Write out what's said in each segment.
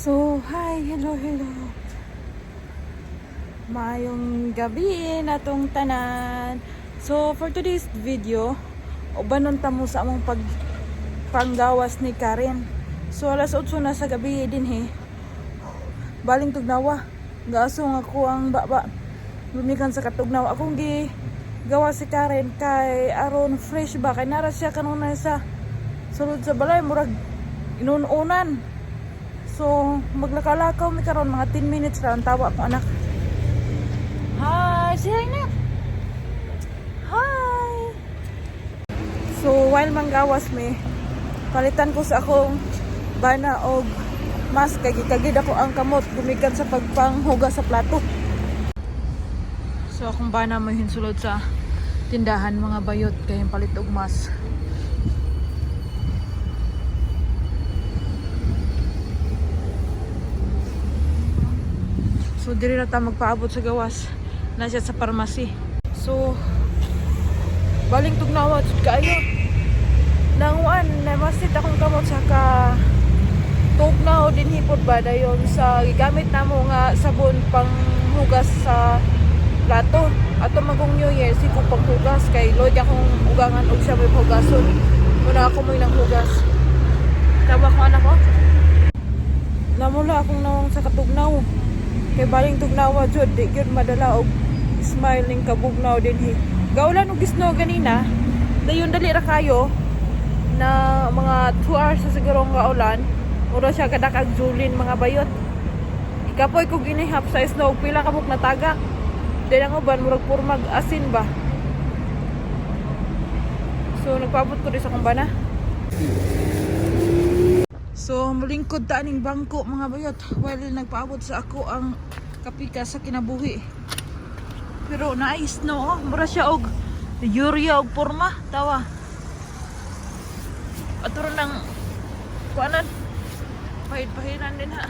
So, hi, hello, hello. Maayong gabi natong tanan. So, for today's video, ubanon ta mo sa among pag panggawas ni Karen. So, alas 8 na sa gabi din he. Baling tugnawa. Gaasong ako ang baba. Lumikan sa katugnaw. Akong gi gawa si Karen kay aron fresh ba kay nara siya kanunay sa sulod sa balay murag inununan. So, maglakalakaw mi karon mga 10 minutes ra ang tawa akong anak. Hi, say hi na. Hi. So, while manggawas mi, palitan ko sa akong bana og mask kay gikagid ako ang kamot gumikan sa pagpanghugas sa plato. So, akong bana mo hinsulod sa tindahan, mga bayot, kay palit og mask. So diri na ta magpaabot sa gawas na siya sa pharmacy. So baling tugnawa jud kaayo. Nanguan na masit akong kamot sa ka tugnaw din hipod ba dayon sa gigamit namo nga sabon pang hugas sa plato. Ato magong New Year si ko panghugas kay Lord akong ugangan og siya may hugason. Muna ako mo'y nanghugas. Tawa ko anak ko. Namula akong nawong sa katugnaw. Kay baling tugnawa jud, di gyud madala og smiling kabugnaw dinhi. Gaulan og snow ganina. Dayon dali ra kayo na mga 2 hours sa siguro ang gaulan. Mura siya kadak ang julin, mga bayot. Ikapoy kog inihap sa snow pila ka buok natagak. Di ang uban murag purmag asin ba. So nagpaabot ko di sa kumbana. So, mulingkod ta aning bangko, mga bayot, while nagpaabot sa ako ang kapika sa kinabuhi. Pero nice no, oh. Mura siya og urea og porma, tawa. Aturo nang kuanan. Pahid-pahiran din ha.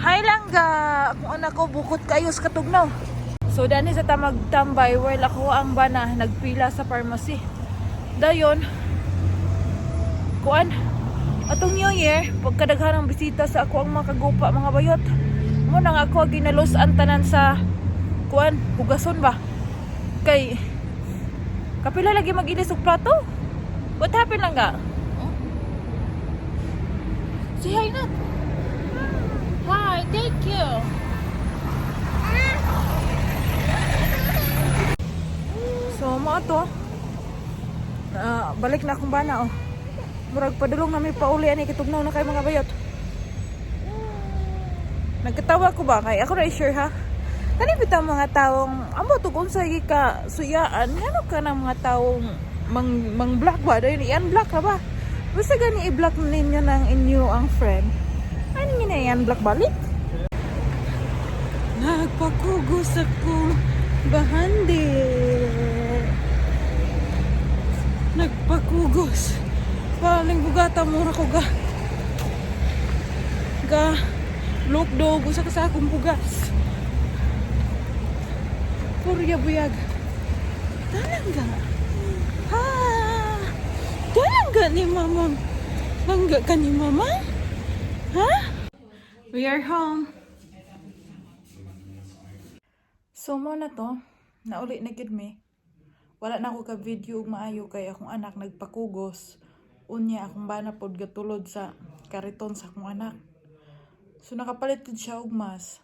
Hi langga, akong anak ko bukot kayo sa katugnaw. So dani sa tamag tambay while ako ang bana nagpila sa pharmacy. Dayon kuan atong New Year, pagkadaghan ang bisita sa ako ang mga kagupa, mga bayot. Mo nang ako ginalos ang tanan sa kuan, hugason ba. Kay kapila lagi mag-ilis og plato. What happened lang ga? Oh? Say hi na. Hi, thank you. So, mo to. Ah, balik na akong bana oh. Murag padulong na may pauli ani kitugnaw na kay mga bayot. Nagkatawa ko ba kay ako ra sure ha. Kani bitaw mga taong amo to kung sa ka suyaan ngano ka ng mga taong mang mang block ba dayon i-unblock ra ba? Basta gani i-block ninyo ng inyo ang friend. Ano niyo na i-unblock balik? Nagpakugos akong bahandi. Nagpakugos. Paling bugata mura ko ga. Ga lukdog usa ka sa akong bugas. Purya buyag. Talangga. Ha. Talangga ni mama. Langga ka ni mama? Ha? We are home. So mo na to, nauli na gid mi. Wala na ako ka video ug maayo kay akong anak nagpakugos. Unya akong bana pod gatulod sa kariton sa akong anak. So nakapalit gid siya og mas.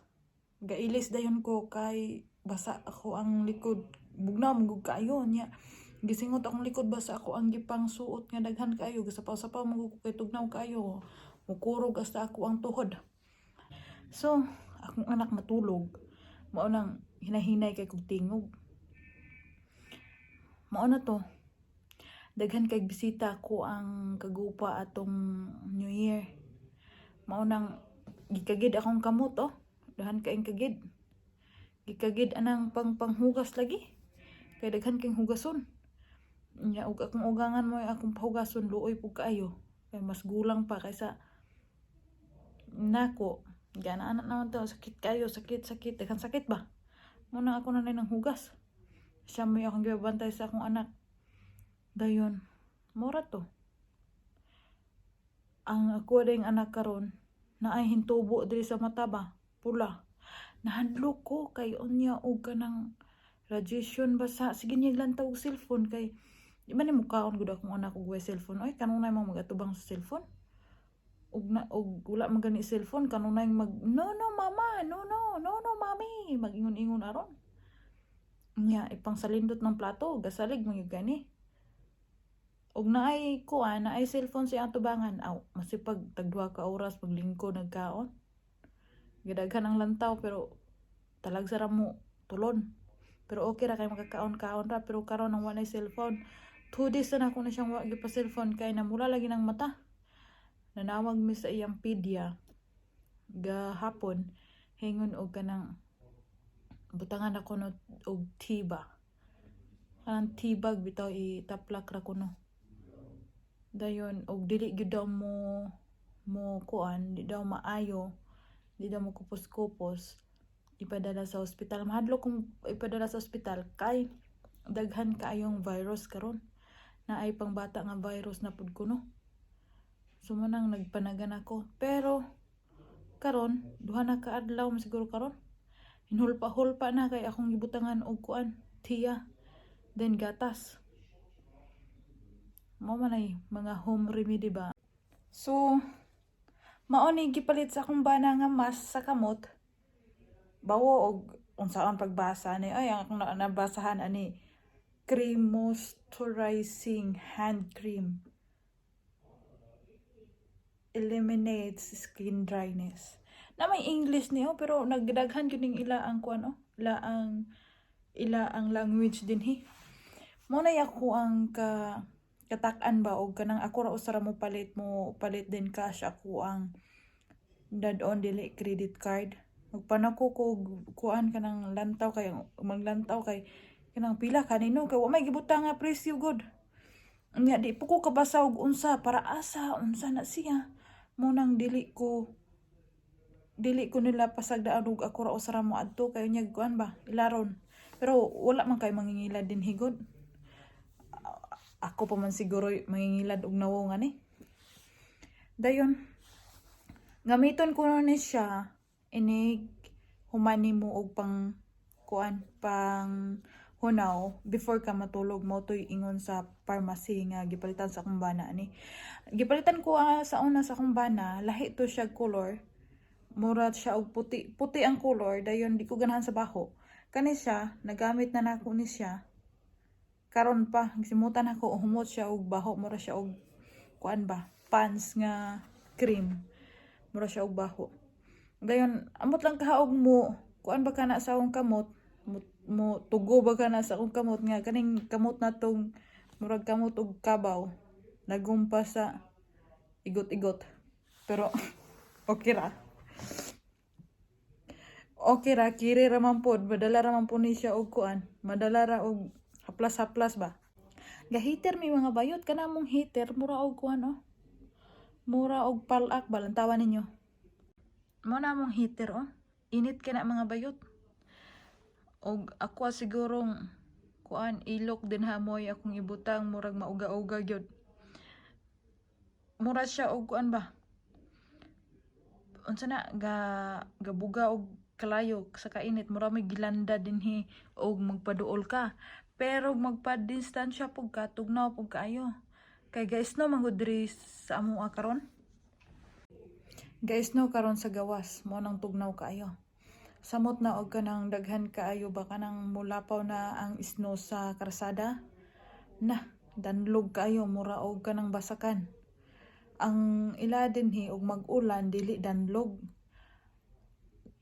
Gailis dayon ko kay basa ako ang likod. Bugnaw man gud kaayo nya. Gisingot akong likod basa ako ang gipang suot nga daghan kaayo gasapaw-sapaw man gud ko kay tugnaw kaayo. Mukurog hasta ako ang tuhod. So, akong anak matulog. Mao nang hinahinay kay kog tingog. Mao na to. Daghan kay bisita ko ang kagupa atong New Year. Mao nang gikagid akong kamot oh. Daghan kaing kagid. Gikagid anang pang panghugas lagi. Kay daghan kay hugason. Nya ug akong ugangan mo akong pahugason luoy pug kaayo. Kay mas gulang pa kaysa nako. Gana anak naman to, sakit kayo, sakit, sakit, daghan sakit ba? Muna ako na ng hugas. Siya may akong gibantay sa akong anak. Dayon, mura to. Ang ako ding anak karon, Naay hintubo diri sa mata ba, pula. Nahadlok ko kay unya og kanang radiation ba sa sige niya lantaw og cellphone kay di man ni mukaon gud akong anak og way cellphone oy. Kanunay mang magatubang sa cellphone ug na og wala man gani cellphone, kanunay mag, "No, no, mama, no, no, no, no, mami," mag-ingon-ingon aron nya ipangsalindot ng plato, gasalig man gyud gani. Og naay kuan, naay cellphone sa iyang tubangan, aw masipag tag 2 ka oras paglingkod nagkaon. Gidaghan ang lantaw pero talagsa ra mo tulon. Pero okay ra kay makakaon-kaon ra. Pero karon ang walay cellphone, 2 days na ako na siyang wa pa cellphone kay namula lagi ng mata. Nanawag mi sa iyang pedia gahapon, hingon og kanang butangan ako no og tea ba, kanang tea bag bitaw, itaplak ra kuno dayon og dili gyud daw mo mo kuan, di daw maayo, di daw mo kupos-kupos, ipadala sa ospital. Mahadlok kung ipadala sa ospital kay daghan kaayong virus karon, naay pangbata nga virus na pud kuno. So mo nang nagpanagan ako, pero karon 2 na ka adlaw man siguro karon, hinulpa-hulpa na kay akong gibutangan og kuan, tiya, then gatas. Mo man ay mga home remedy ba. So mao ni gipalit sa akong bana nga mask sa kamot. Bawo og unsaon pagbasa ni ay ang akong nabasahan ani, cream, moisturizing hand cream, eliminates skin dryness. Na may English niyo pero nagdaghan gyud ning ila ang kuan oh, ila ang language dinhi. Mo na ako ang ka katak-an ba og kanang ako ra usa ra mo palit din, cash ako ang dad-on, dili credit card. Magpanako ko og kuan, kanang lantaw kay maglantaw kay kanang pila kanino kay wa may gibutang nga presyo gud. Nya di po ko kabasa og unsa para asa unsa na siya. Mo nang dili ko nila pasagdaan og ako ra usa ra mo adto kay unya kuan ba, ilaron. Pero wala man kay mangingilad din higod. Ako pa man siguro mangingilad og nawong ani. Dayon gamiton ko na ni siya inig humani mo og pang kuan, pang hunaw before ka matulog. Mo to'y ingon sa pharmacy nga gipalitan sa akong bana ani. Gipalitan ko sa una sa akong bana, lahi to siya color. Mura siya og puti, puti ang color, dayon di ko ganahan sa baho. Kani siya, nagamit na nako ni siya. Karon pa, gisimutan ako, humot siya og baho, mura siya og kuan ba, Pond's nga cream. Mura siya og baho. Dayon amot lang kahaog mo, kuan ba kana sa akong kamot, mo tugo ba kana sa akong kamot nga kaning kamot na tong murag kamot og kabaw nagumpa sa igot-igot. Pero okay ra. Okay ra, kiri ra man pod, madala ra man po ni siya og kuan, madala ra og haplas-haplas ba. Ga-heater mi, mga bayot, kana mong heater mura og kuan oh. Mura og palak ba, lantawan ninyo. Mo na mong heater oh. Init kay na, mga bayot. Og ako sigurong kuan, ilok din hamoy akong ibutang, murag mauga-uga gyud. Mura siya og kuan ba? Unsa na ga gabuga og kalayo sa kainit, mura may gilanda dinhi og magpaduol ka. Pero magpa-distansya pug ka, tugnaw pug kaayo. Kay guys no manggod diri sa amoa karon. Guys no karon sa gawas mo nang tugnaw kaayo. Samot na og kanang daghan kaayo ba, kanang mulapaw na ang snow sa karsada. Na danlog kaayo, mura og kanang basakan. Ang ila dinhi og mag-ulan dili danlog.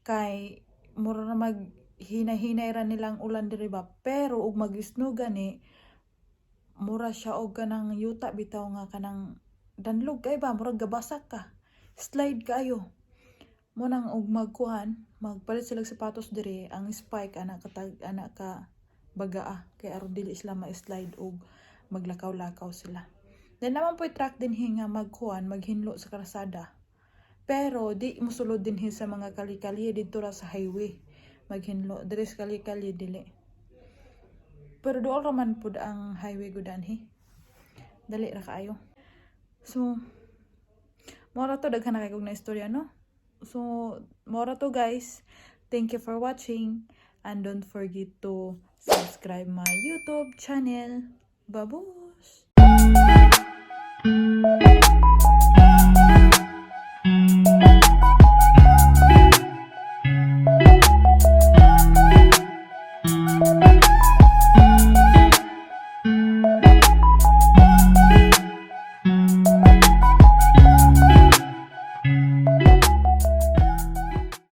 Kay mura na mag hinay-hinay ra nilang ulan diri ba, pero og mag-snow gani mura siya og kanang yuta bitaw nga kanang danlog kay ba, murag gabasak ka. Slide kaayo. Mo nang og magkuhan, magpalit sila og sapatos diri, ang spike ana katag ana ka bagaa kay aron dili sila ma-slide og maglakaw-lakaw sila. Then naman po'y truck dinhi nga magkuan, maghinlo sa karsada. Pero di mosulod dinhi sa mga kali-kalye, didto ra sa highway maghinlo. Diri sa kali-kalye dili. Pero duol ra man pud ang highway gud anhi. Dali ra kaayo. So, mo ra to, daghan na kay kog na istorya no. So mao ra to, guys. Thank you for watching and don't forget to subscribe my YouTube channel. Babus!